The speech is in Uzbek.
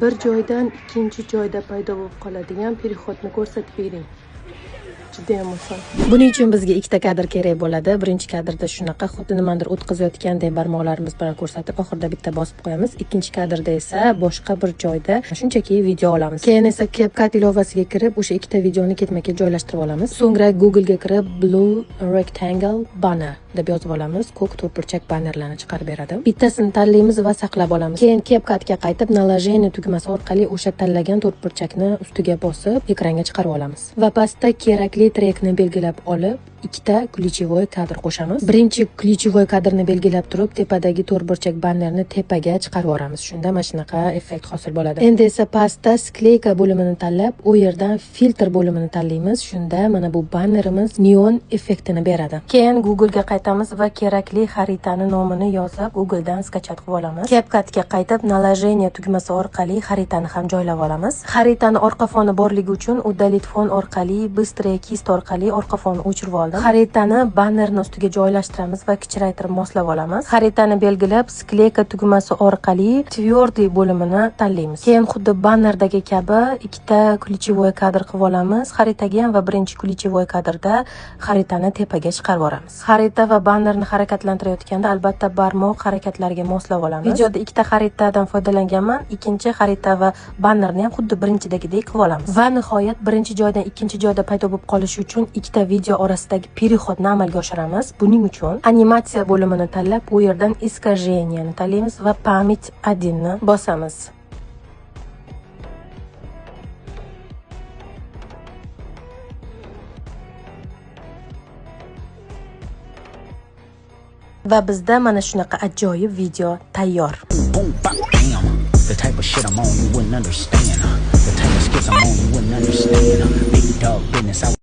Bir joydan ikkinchi joyda paydo bo'lib qoladigan переход ni ko'rsatib bering. Judayam oson. Buning uchun bizga ikkita kadr kerak bo'ladi. Birinchi kadrda shunaqa xuddi nimanidir o'tkazayotgandek barmoqlarimiz bilan ko'rsatib, oxirida bitta bosib qo'yamiz. Ikkinchi kadrda esa boshqa bir joyda shunchaki video olamiz. Keyin esa CapCut ilovasiga kirib, o'sha ikkita videoni ketma-ket joylashtirib olamiz. So'ngra Google'ga kirib Blue Rectangle Banner deb yozib olamiz. Ko'k to'rtburchak bannerlarni chiqarib beradi. Bittasini tanlaymiz va saqlab olamiz. Keyin CapCutga qaytib наложение tugmasi orqali o'sha tanlagan to'rtburchakni ustiga bosib, ekranga chiqarib olamiz. Va pastda kerakli trekni belgilab olib, ikkita ключевой kadr qo'shamiz. Birinchi ключевой kadrni belgilab turib, tepadagi to'rtburchak bannerni tepaga chiqarib yuboramiz. Shunda mana shunaqa effekt hosil bo'ladi. Endi esa pastda склейка bo'limini tanlab, u yerdan filtr bo'limini tanlaymiz. Shunda mana bu bannerimiz neon effektini beradi. Keyin Google'ga qaytamiz va kerakli xaritani nomini yozib, Google'dan скачать qilib olamiz. CapCutga qaytib, наложение tugmasi orqali xaritani ham joylab olamiz. Xaritani orqa foni borligi uchun удалить фон orqali, быстрая кисть orqali orqa fonni o'chirib oldim. Xaritani bannerni ustiga joylashtiramiz va kichraytirib moslab olamiz. Xaritani belgilab, склейка tugmasi orqali твердый bo'limini tanlaymiz. Keyin xuddi bannerdagi kabi ikkita ключевой kadr qilib olamiz. Xaritaga ham va birinchi ключевой kadrda xaritani tepaga chiqarib yuboramiz. Xarita va bannerni harakatlantirayotganda albatta barmoq harakatlariga moslab olamiz. Videoda ikkita xaritadan foydalanganman. Ikkinchi xarita va bannerni ham xuddi birinchidagidek qilib olamiz. Va nihoyat birinchi joydan ikkinchi joyda paydo bo'lib qolishi uchun ikkita video orasidagi переход ni amalga oshiramiz. Buning uchun animatsiya bo'limini tanlab, u yerdan искажение ni tanlaymiz va память 1 ni bosamiz. Va bizda mana shunaqa ajoyib video tayyor. Boom, bop, bam. The type of shit I'm on, you wouldn't understand. The type of skits I'm on, you wouldn't understand. Big dog business, I